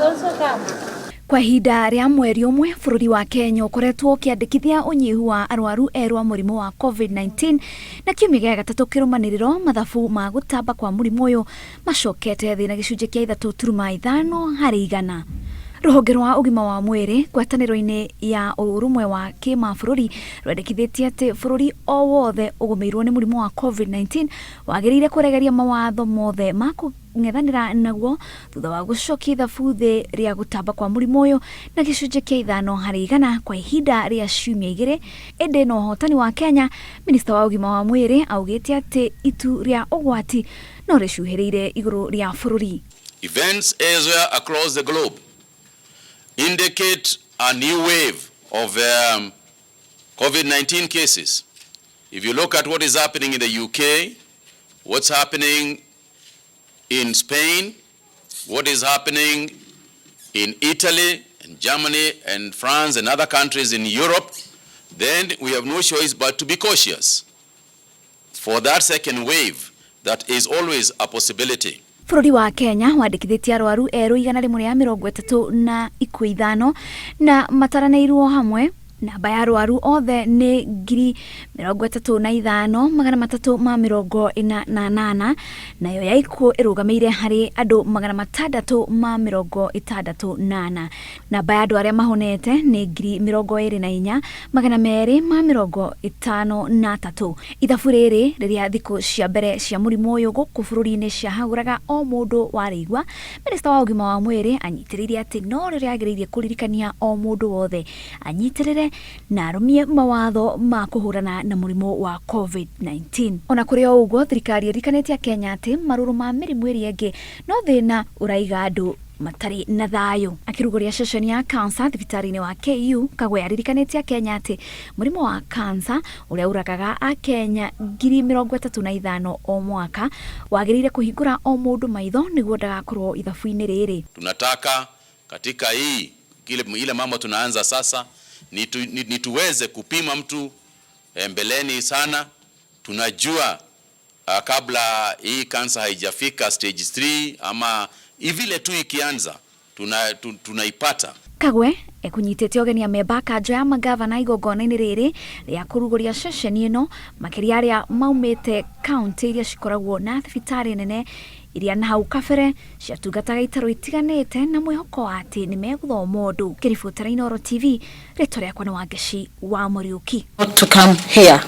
Also come. Kwa ihinda rĩa mweri ũmwe, bũrũri wa Kenya ũkoretwo ũkĩandĩkithia ũnyihu wa arwaru erũ a mũrimũ wa COVID-19, na kiumia gĩa gatatũ kĩrũmanĩrĩro mathabu ma gũtamba kwa mũrimũ ũyũ macokete thĩ na gĩcunjĩ kĩa 3.5%. Rũhonge rwa ũgima wa mwĩrĩ ngwatanĩro-inĩ ya ũrũmwe wa kĩmabũrũri rwendekithĩtie atĩ bũrũri o wothe ũgũmĩirwo nĩ mũrimũ wa COVID-19 wagĩrĩire kũregeria mawatho mothe ma kũng'ethanĩra naguo thutha wa gũcokia ithabu thĩ rĩa gũtamba kwa mũrimũ ũyũ na gĩcunjĩ kĩa 5% kwa ihinda rĩa ciumia 2. Ĩndĩ na ũhotani wa Kenya, minista wa ũgima wa mwĩrĩ augĩte atĩ itu rĩa ũgwati no rĩcuhĩrĩire igũrũ rĩa bũrũri. Events elsewhere across the globe indicate a new wave of COVID-19 cases. If you look at what is happening in the UK, what's happening in Spain, what is happening in Italy and Germany and France and other countries in Europe, then we have no choice but to be cautious for that second wave that is always a possibility. Bũrũri wa Kenya wandĩkithĩtie arwaru erũ 130 na ikuũ 5, na mataranĩirwo hamwe namba ya arwaru othe nĩ 35,348, nayo ya ikuũ ĩrũgamĩire harĩ andũ 664. Namba ya andũ arĩa mahonete nĩ 24,253. Ithabu rĩrĩ rĩrĩa thikũ cia mbere cia mũrimũ ũyũ gũkũ bũrũri-inĩ ciahagũraga o mũndũ warĩigua, minista wa ũgima wa mwĩrĩ anyitĩrĩire atĩ no rĩrĩa agĩrĩire kũririkania o mũndũ wothe anyitĩrĩre na arũmie mawatho ma kũhũrana na mũrimũ wa COVID-19. Ona kũrĩ o ũguo, thirikari ĩririkanĩtie Kenya atĩ marũrũ ma mĩrimũ ĩrĩa ĩngĩ no thĩna ũraiga andũ matarĩ na thayũ. Akĩrugũria ceceni ya cancer thibitarĩ-inĩ wa KU, Kagwe aririkanĩtie Kenya atĩ mũrimũ wa cancer ũrĩa ũragaga Akenya 35,000 o mwaka wagĩrĩire kũhingũra o mũndũ maitho nĩguo ndagakorwo ithabu-inĩ rĩrĩ. Tunataka katika hii ile mambo tunaanza sasa ni tuweze kupima mtu mbeleni sana. Tunajua kabla hii kansa haijafika stage 3 ama vile tu ikianza tunaipata. Kagwe ekunyitĩte ũgeni amemba a kanjũ ya magavana igongona-inĩ rĩrĩ rĩa kũrugũria ceceni ĩno, makĩria arĩa maumĩte kaunti iria cikoragwo na thibitarĩ nene iria na hau kabere ciatungataga itarũ itiganĩte, na mwĩhoko wa atĩ nĩ megũthoma ũndũ. Ngĩribotera Inooro TV, rĩtwa rĩakwa nĩ Wangeci wa Mũriũki. To come here.